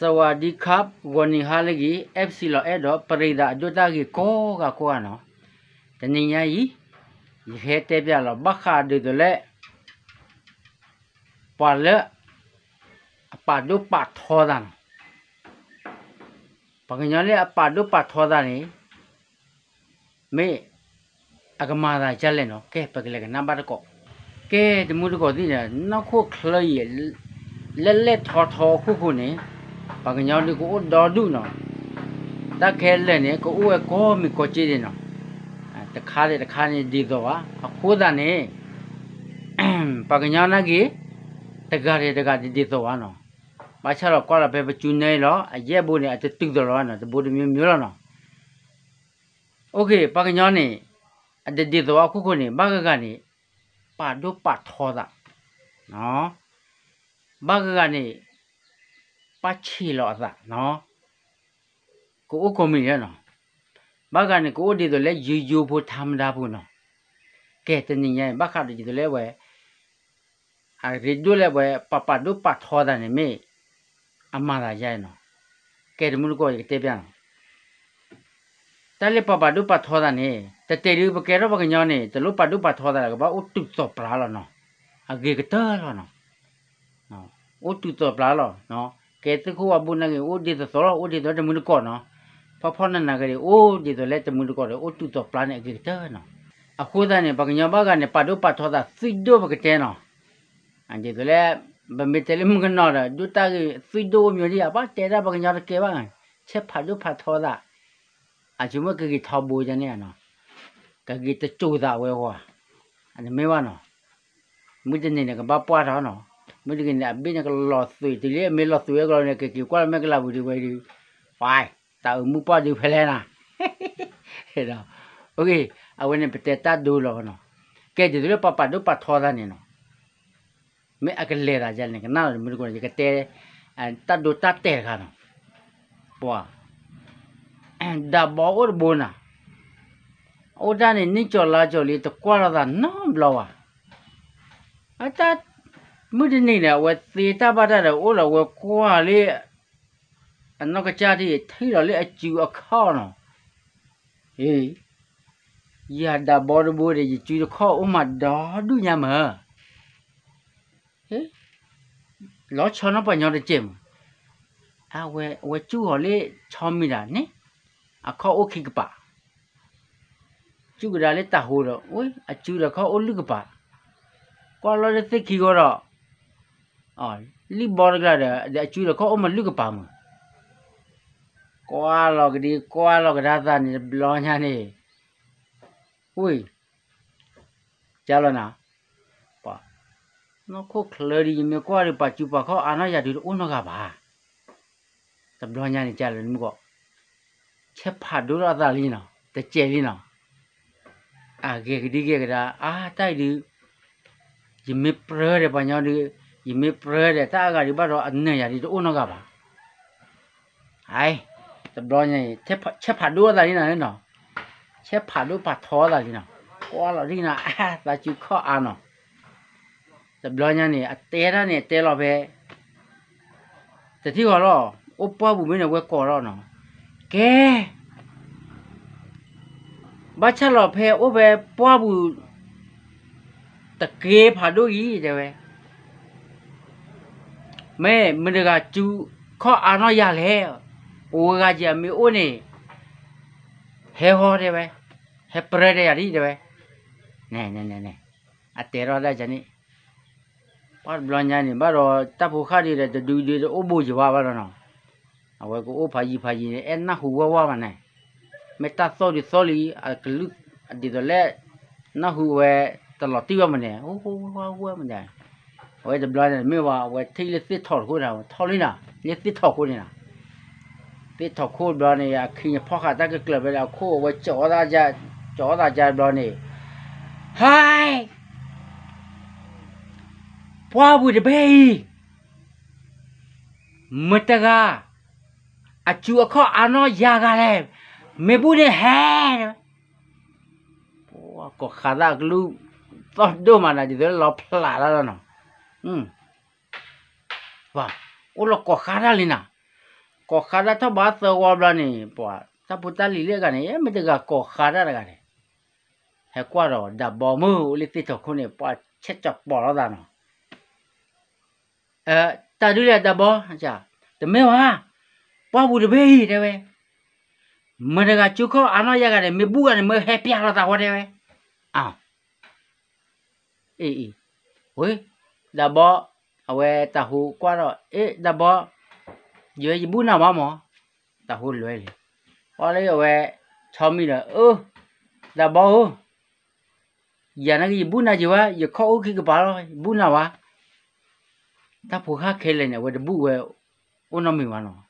สวัสดีครับ ဂီၤနံၤဟါလၢအဂ့ၤ FC လီၤအဲၣ်ဒီး ပရံသးအဒိၣ်တၢ်ဂ့ၤကိးဂၤကိးဂၤနီၤ, တနံၤညါအံၤ ယဟဲတဲပျးလီၤ ဘၣ်ဃးဒ်သိးလၢ ပှၤလၢ အပာ်ဒိၣ်ပာ်ထီသးနီၤ, ပှၤကညီလၢအပာ်ဒိၣ်ပာ်ထီသးန့ၣ် မ့ၢ်အကမၤသးဒ်လဲၣ်နီၤ, ကဲ ပကလဲၤကနၣ်ဘၣ်တကိး, ကဲ တမူတကိးသ့ၣ်န့ၣ် နီၢ်ခိၣ်ချၢအံၤ လၢလဲၣ်ထီထီအခိၣ်ဃိန့ၣ် ပှၤကညီဒုးကအိၣ်ဒီဒူၣ်နီၤ, တၢ်ခဲလၢာ်န့ၣ် ကအိၣ်ဝဲကိးမံၤကိးက့ဒံးနီၤ, တခါဒီးတခါန့ၣ်ဒ်သိးဘၣ်, အဃိသတးန့ၣ် ပှၤကညီနာ်က့ၤ တဂၤဒီးတဂၤတဒ်သိးဘၣ်နီၤ, ဘၣ်ဆၣ်ဒီးကွၢ်လီၤဖဲပစုနဲအံၤလီၤ အယဲၢ်ဘိန့ၣ် အတတုၤသိးလီၤဘၣ်နီၤ, တဘိတမျိုးမျိုးလီၤနီၤ. OK ပှၤကညီန့ၣ် အတဒ်သိးအခိၣ်ဃိန့ၣ် ဘၣ်ဂၤဂၤန့ၣ် ပာ်ဒိၣ်ပာ်ထီသး, ဘၣ်ဂၤဂၤန့ၣ် ပာ်ဆံးလီၤအသးနီၤ, ကအိၣ်ကိးမံၤလီၤနီၤ, ဘၣ်ဂၤန့ၣ် ကအိၣ်ဒ်သိးလၢယိယိဖိထါမဒါဖိနီၤ, ကဲ တနံၤညါအံၤ ဘၣ်ဃးဒီးဒ်သိးလၢဝဲ အရ့ဒိၣ်လၢပှၤပာ်ပာ်ဒိၣ်ပာ်ထီသးန့ၣ်မ့ၢ် အမၤသးယါနီၤ, ကဲတမူတကိး ယကတဲပျးနီၤ, တၢ်လၢပာ်ပာ်ဒိၣ်ပာ်ထီသးန့ၣ် တတဲဒုး ပကဲထီၣ်ပှၤကညီန့ၣ် တလိၣ်ပာ်ဒိၣ်ပာ်ထီသးဒီး ကဘၣ်အိၣ်တူာ်သိးပျါလီၤနီၤ, အဂ့ၤကတၢၢ်လီၤနီၤ, အိၣ်တူာ်သိးပျါလီၤ, ကဲသုးခိၣ်ဝါဘိၣ်နာ်က့ၤ အိၣ်ဒ်သိးသိးလီၤ အိၣ်ဒ်သိးတမူတကိးနီၤ, ဖီဖီနးနးက့ၤဒံး အိၣ်ဒ်သိးလၢတမူတကိးဒီး အိၣ်တူာ်သိးပျါန့ၣ် အဂ့ၤကတၢၢ်နီၤ, အဃိသတးန့ၣ် ပှၤကညီဘၣ်ဂၤန့ၣ် ပာ်ဒိၣ်ပာ်ထီသးသွံၣ်ဒိၣ်ပကတဲနီၤ, ဒ်သိးလၢ ပမ့ၢ်တဲလၢမုၣ်ကနီၤဒီး ဒိၣ်တၢ်ဂ့ၤသွံၣ်ဒိၣ်အိၣ်မံၤဒံး အဘၣ်တဲဒၣ်ပှၤကညီတကဲဘၣ်, ဆဲးဖးဒိၣ်ဖးထီသး, အဆိကမိၣ်ကဂ့ၤထီဘိဒ်န့ၣ်နီၤ, ကဂ့ၤတစိၤသးဝဲဝဲ, အတမ့ၢ်ဘၣ်နီၤ, မုၢ်တနံၤန့ၣ် ကဘၣ်ပှၢ်ထီၣ်နီၤ, မုၢ်တနံၤန့ၣ် အဘ့ၣ်န့ၣ်ကလီၤသွံးတုၤလံ အမ့ၢ်လီၤသွံးဝဲကလီၤန့ၣ် ကက့ၤကွၢ်လၢမဲာ်ကလၤပူၤဒံးဝဲဒံး, ဝဲ, တၢ်အုးမုၢ်ပှၢ်ဒံးဖဲလဲၣ်နၤ, အဝဲန့ၣ်ပတဲတၢ်ဒိလီၤနီၤ, ကဲဒ်သိးလၢပှၤပာ်ဒိၣ်ပာ်ထီသးန့ၣ်နီၤ မ့ၢ်အကလဲၤသးယါန့ၣ် ကနၣ်လီၤတမုၢ်တကိးန့ၣ် ယကတဲ တၢ်ဒိတၢ်တဲာ်တခါနီၤ, ပှၤ ဒးဘီအိၣ်တဘိနၤ, အိၣ်ဒၣ်န့ၣ် နံၣ်ကၠီၤလါကၠီၤလံ တကွၢ်လိာ်သးနီတဘျီဘၣ်, အတၢ် မုၢ်တနံၤန့ၣ် အဝဲသ့တၢ်ဘၣ်တၢ်ဒီး အိၣ်လီၤဝဲကွၢ်လၢ အနီၢ်ကစၢ်ဒ်အံၤ ထံၣ်လီၤလၢအစုအခီၣ်နီၤ, အ့ ယၤဒးဘီတဘိဒီး ယစုတခီၣ်အိၣ်မးဒီဒူၣ်ညါမး, လီၤဆီနီၢ်ပှၤညီတစဲးမး, အဝဲ အဝဲစုအီၤလၢဆီမံၤဒၣ်န့ၣ် အခီၣ်အိၣ်ခံကပၤ, စုကဒါလၢတၢ်ဟိဒီး အစုဒီးခီၣ်အိၣ်လွံၢ်ကပၤ, ကွၢ်လီၤလၢသ့ၣ်ခံဂီၤဒီး လံၣ်ဘီတကျါဒီး အစုဒီးခီၣ်အိၣ်မးလွံၢ်ကပၤမး, ကွၢ်လီၤကဒံကွၢ်လီၤကဒါသးန့ၣ် တဘျီညါန့ၣ်, ဝ့ၢ် ကၢလီၤနၤ, ပှၤ နီၢ်ခိၣ်ချၢဒ်ယမ့ၢ်ကွၢ်ဒီး ပှၤစုပှၤခီၣ်အါနီၢ်ယၤဒုးတအိၣ်နီတဂၤဘၣ်, တဘျီညါန့ၣ် ကၢလီၤနမုၢ်ကီး, ဆဲးဖးဒိၣ်ထီၣ်အသးလံနီၤ, တစဲးလံနီၤ, အဂ့ၤကဒံကဲကဒါ အါတၢ်အံၤဒုး ယမ့ၢ်ပြၢဒီးပှၤညီဒုး, ယမ့ၢ်ပြၢဒီးတၢ်အါဂၤဒုးဘၣ်ဒီး အနၢၤယၤဒုးတအိၣ်နီတဂၤဘၣ်, အ တဘျီညါအံၤ ဆဲးဖးဒိၣ်အသးလံနီၤ, ဆဲးဖးဒိၣ်ဖးထီအသးလံနီၤ, ကွၢ်လီၤဒ်နီၤ အသးစုခီၣ်အါနီၤ, တဘျီညါန့ၣ် အတဲတၢ်န့ၣ် အတဲလီၤဖဲ တထံၣ်ဃီလီၤ, အိၣ်ပှၢ်ပူၤမ့ၢ်န့ၣ် ဝဲကိးထီၣ်နီၤ, ကဲ ဘၣ်ဆၣ်လီၤဖဲအိၣ်ဖဲပှၢ်ပူၤ တက့ဖးဒိၣ်အံၤ တဲဝဲ, မ့ၢ်မတၤတဂၤစုခီၣ်အါနီၢ်ယၤလဲၣ်, အိၣ်ဝဲဂၤက့ၤအမ့ၢ်အိၣ်န့ၣ် ဟဲဟီတဲဝဲ, ဟဲပြၢတဲယၤဒ်တဲဝဲ, န့ၣ် အတဲထီၣ်ဒၣ်န့ၣ်, ပှၢ်တဘျီညါန့ၣ် ဘၣ်ဒီးတၢ်ဖိဃၢ်ဒုးဒီး တဒုဒုးတအိၣ်ဘိယဝါဘၣ်လီၤနီၤ, အဝဲကအိၣ်ဖးယံၤဖးယံၤန့ၣ် အဲၣ်နၢ်ဟူဝဲဝါဘၣ်န့ၣ်, မ့ၢ်တၢ်သီၣ်ဒုးသီၣ်လံ အကလုၢ်ဒ်သိးလၢ နၢ်ဟူဝဲ တလီၤတံၢ်ဘၣ်မးန့ၣ် ဟူဝဲဝါဝဲမးန့ၣ်, အဝဲတဘျီန့ၣ် မ့ၢ်ဝဲ အဝဲထံၣ်လၢသ့ၣ်ထီၣ်တခိၣ်န့ၣ် ထီၣ်လံနီၤ လၢသ့ၣ်ထီၣ်ခိၣ်န့ၣ်နီၤ, သ့ၣ်ထီၣ်ခိၣ်တဘျီန့ၣ် အခ့အဖီၣ်ဃာ်တၢ်ကကျၢၤဖဲန့ၣ် အခိၣ်အဝဲ ကၠီအီၣ်သးကၠၢ်တဘျီန့ၣ်, ဟါ ပှၢ်ပူၤတဘ့ၣ်အံၤ မတၤတဂၤ အစုအခီၣ်အါနီၢ်ယၤဂၤလဲၣ်, မ့ၢ်ဘူၣ်န့ၣ်ဟဲ, ကိးဃးသးအကလုၢ် သီၣ်ဒိၣ်မးနၤ ဒ်သိးလၢလီၤဖျးတၢ်လီၤနီၤ, အိၣ်လီၤကိးဃးတၢ်လံနီၤ, ကိးဃါတၢ်ထီၣ်ဘးသၢဝီဘျီန့ၣ် ပှၤတၢ်ဖိတၢ်လံၤလၢအဂၤန့ၣ် မ့ၢ်တဂၤကိးဃါတၢ်တဂၤန့ၣ် ဟဲကွၢ်ဒီးဒၣ်ဘီမုၢ်အိၣ်လၢသ့ၣ်ထီၣ်ခိၣ်န့ၣ် ပှၤဆဲးကၠီၤပိာ်လိာ်သးနီၤ. တၢ်ဒုးလဲၣ်ဒၣ်ဘီ, တမ့ၢ်ဝဲ, ပှၢ်ပူၤတဘ့ၣ်အံၤတဲဝဲ, မတၤတဂၤကၠူခီၣ်အါနီၢ်ယၤဂၤဒီး မ့ၢ်ဘူၣ်ဂၤန့ၣ် မ့ၢ်ဟဲပျၢ်လိာ်သးဝဲတဲဝဲ, အ အ့ၣ်အ့ၣ်, ဝ့, ဒၣ်ဘီ, အဝဲတၢ်ဟူကွၢ်ဒီး အ့ၣ် ဒၣ်ဘီ, ယဝဲယဘူၣ်နၤဝါမၢ်, တၢ်ဟူလွဲလံ, အီလၢအဝဲ, ဆီမံၤဒီး အၢ, ဒၣ်ဘီဧၢ, ယၤနာ်က့ယဘူၣ်နၤယံၤဝဲ ယခီၣ်အိၣ်ခံကပၤလီၤ ယဘူၣ်နၤဝါ, တၢ်ဖိဃၢ်ခဲလၢာ်န့ၣ် အဝဲတဘူၣ်ဝဲ, အိၣ်နီတမံၤဘၣ်နီၤ,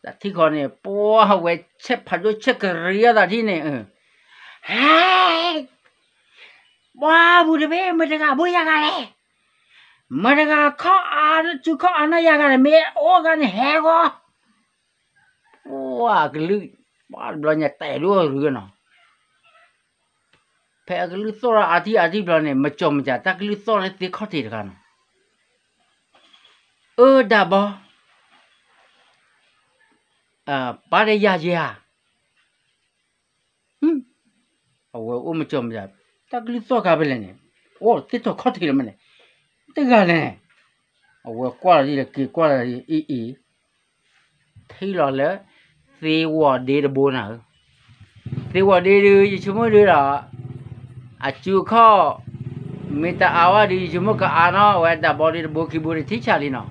တၢ်ထံၣ်ဃီန့ၣ် ပှၢ်ဝဲဆဲးဖးဒိၣ်ဆဲးကရံအသးဒ်န့ၣ် ဟဲ, ပှၢ်ပူၤတဘ့ၣ် မတၤတဂၤဘူၣ်ယၤဂၤလဲၣ်, မတၤတဂၤခီၣ်အါ, ကၠူခီၣ်အါနီၢ်ယၤဂၤန့ၣ် မ့ၢ်အိၣ်ဂၤန့ၣ်ဟဲဂီၤ, ပှၢ်အကလုၢ်, ပှၢ်တဘျီညါတဲာ်ဒိၣ်အရူနီၤ ဖဲအကလုၢ်သီၣ်လီၤအါထံၣ်အါထံၣ်ဘျီန့ၣ် မကၠီၤမကၠၤတၢ်ကလုၢ်သီၣ်လၢသ့ခီၣ်ထံးတခါနီၤ, အၢ ဒၣ်ဘီ, ပၢ်ဒီးယၤယဲဧါ, အဝဲအိၣ်မကၠီၤမကၠၤ, တၢ်ကလုၢ်သီၣ်ခါဖဲလဲၣ်န့ၣ်, အိၣ်သ့ၣ်ထီၣ်ခီၣ်ထံးလီၤမးန့ၣ်, တဂၤလဲၣ်, အဝဲကွၢ်လီၤဒ်လဲၣ်က့ၤကွၢ်လီၤဒ်အံၤအံၤ ထံၣ်လီၤလၢ သ့ဝီၤဒ့တဘိနၤဧၢ, သ့ဝီၤဒ့ဒုး ယဆိကမိၣ်ဒုးဒီး အကၠူခီၣ် မ့ၢ်တအါဝဲဒုး ယဆိကမိၣ်ကအါနီၤ အဝဲဒၣ်ဘီဒ့တဘိခံဘိတထံၣ်ဆးလံနီၤ,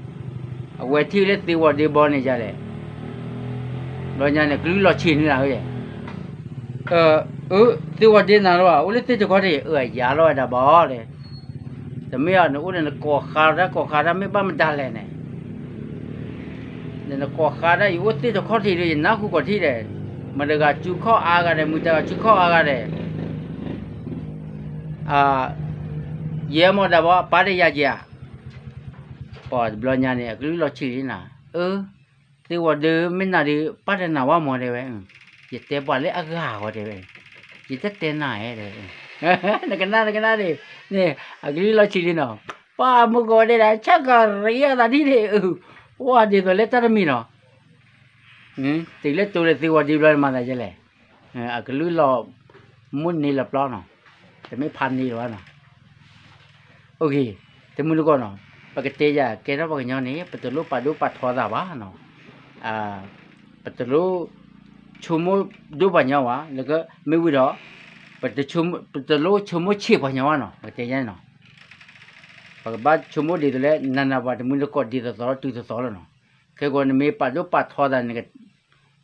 အဝဲထံၣ်လၢသ့ဝီၤဒ့ဘီန့ၣ်ယၤလဲၣ်, ဘျီညါန့ၣ် ကလုၢ်လီၤဆံးန့ၣ်လီၤ, အၢ သ့ဝီၤဒ့နၤလီၤ အိၣ်လၢသ့ၣ်တခီၣ်ထံး အၢ ယၤလီၤဝဲဒၣ်ဘီဒီး တမ့ၢ်အီၤ နအိၣ်ဒီးနကိးဃါတၢ်ကိးဃါတၢ်မ့ၢ်ဘၣ်မတၤလဲၣ်န့ၣ်, နကိးဃါတၢ် ယအိၣ်သ့ၣ်တခီၣ်ထံးဒီး ယနၢ်ဟူကိးထံၣ်ဒီး, မတၤတဂၤကၠူခီၣ်အါဂၤဒီး မတၤတဂၤကၠူခီၣ်အါဂၤဒီး, ယဲမီၢ်ဒၣ်ဘီ ပၢ်ဒီးယၤက့ၤဧါ, ပှၤတဘျီညါန့ၣ် အကလုၢ်လီၤဆံးလံနၤ, အၢ သ့ဝီၤဒ့မ့ၢ်နၤဒီး ပၢ်ဒီးနၤဝဲမီၢ်တဲဝဲ, ယတဲပှၤလၢအဂၤဝဲတဲဝဲ, ယတတဲနၤဧါတဲဝဲ, နကနၣ်နကနၣ်န့ၣ်, န့ၣ် အကလုၢ်လီၤဆံးလံနီၤ, ပှၤမုၢ်ကီၢ်ဝဲဒၣ် ဆၢကရံအသးဒ်န့ၣ်, ဝဲဒ်သိးလၢတၢ်တမံၤနီၤ, တုၤလၢတိၤဒီးသ့ဝီၤဒ့ဘျီမၤသးဒ်လဲၣ်, အကလုၢ်လီၤ, မုၢ်နံၤလီၤပျီနီၤ, တမ့ၢ်ဖးနံၤလီၤဘၣ်နီၤ တမုၢ်တကိးနီၤ, ပကတဲယၤ ကဲထီၣ်ပှၤကညီန့ၣ် ပတလိၣ်ပာ်ဒိၣ်ပာ်ထီသးဘၣ်နီၤ, ပတလိၣ်ဆိကမိၣ်ဒိၣ်ပှၤကညီဘၣ်, လၢမ့ၢ်ဝံၤဒီး, ပတလိၣ်ဆိကမိၣ်ဆံးပှၤကညီဘၣ်နီၤ, ပကတဲယၤနီၤ, ပကဘၣ်ဆိကမိၣ်ဒ်သိးလၢ နးနးပှၤတမုၢ်တကိးဒ်သိးသိးလီၤတုၤသိးသိးလီၤနီၤ, ခဲကိးနမ့ၢ်ပာ်ဒိၣ်ပာ်ထီသးန့ၣ်,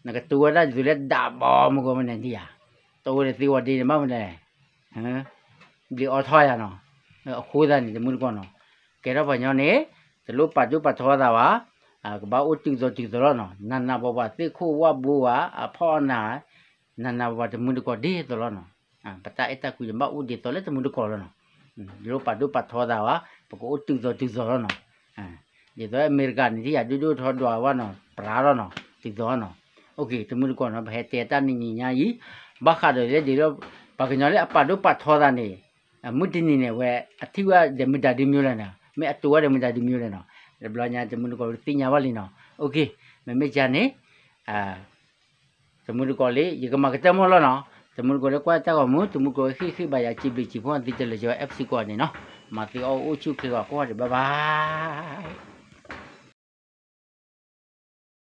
နကတိၤဝဲဒၣ်ဒ်သိးလၢဒၣ်ဘီမုၢ်ကီၢ်မနုၤဒံးဧါ, တိၤဝဲဒီးသ့ဝီၤဒ့န့ၣ်ဘၣ်မနုၤလဲၣ် ဘျံးအီထီယၤနီၤ, အဃိသတးန့ၣ် တမုၢ်တကိးနီၤ, ကဲထီၣ်ပှၤကညီန့ၣ်, တလိၣ်ပာ်ဒိၣ်ပာ်ထီသးဘၣ်, ကဘၣ်အိၣ်တုၤသိးတုၤသိးလီၤနီၤ, နးနးပှၤပှၤသ့ၣ်ခိၣ်ဝၣ်ဘိဝါ အဖီအနၢ်, နးနးပှၤပှၤတမုၢ်တကိးဒ်သိးလီၤနီၤ, ပတၢ်အဲၣ်တၢ်ကွံန့ၣ်ဘၣ်အိၣ်ဒ်သိးလၢတမုၢ်တကိးလီၤနီၤ, တလိၣ်ပာ်ဒိၣ်ပာ်ထီသးဘၣ်, ပကအိၣ်တုၤသိးတုၤသိးလီၤနီၤ, ဒ်သိးအမဲရကၤန့ၣ် ထံၣ်ယၤဒိၣ်ဒိၣ်ထီဒွးဝဲနီၤ ပြးလီၤနီၤ တုၤသိးနီၤ, တမုၢ်တကိးနီၤ ပဟဲတဲတၢ်နံၤနံၤညါအံၤ, ဘၣ်ဃးဒီးလၢဒ်လၢ, ပှၤကညီလၢအပာ်ဒိၣ်ပာ်ထီသးန့ၣ်, မုၢ်တနံၤန့ၣ်ဝဲ, အထံၣ်ဝဲဒီးမတၤဒုးမံလဲၣ်နီၤ, မ့ၢ်အတိၤဝဲဒီးမတၤဒုးမံလဲၣ်နီၤ, တဘျီညါတမုၢ်တကိးသ့ၣ်ညါဘၣ်လံနီၤ, မ့မ့ၢ်ကန့ၣ် တမုၢ်တကိးလံ ယကမၤကတၢၢ်မီၢ်လီၤနီၤ, တမုၢ်တကိးလၢကွၢ်တၢ်ဂီၤမူ တမုၢ်တကိးဃ့ၢ်ဃ့ၢ်ဘၣ်ယၤ စံးဘျုးစံးဖှိၣ်သ့တလၢာ်ကဝဲ FC ကိးဂၤန့ၣ်နီၤ, မၤသ့အီၣ်အိၣ်ဆူၣ်ချ့ဂီၤကိးဂၤဒဲး bye bye.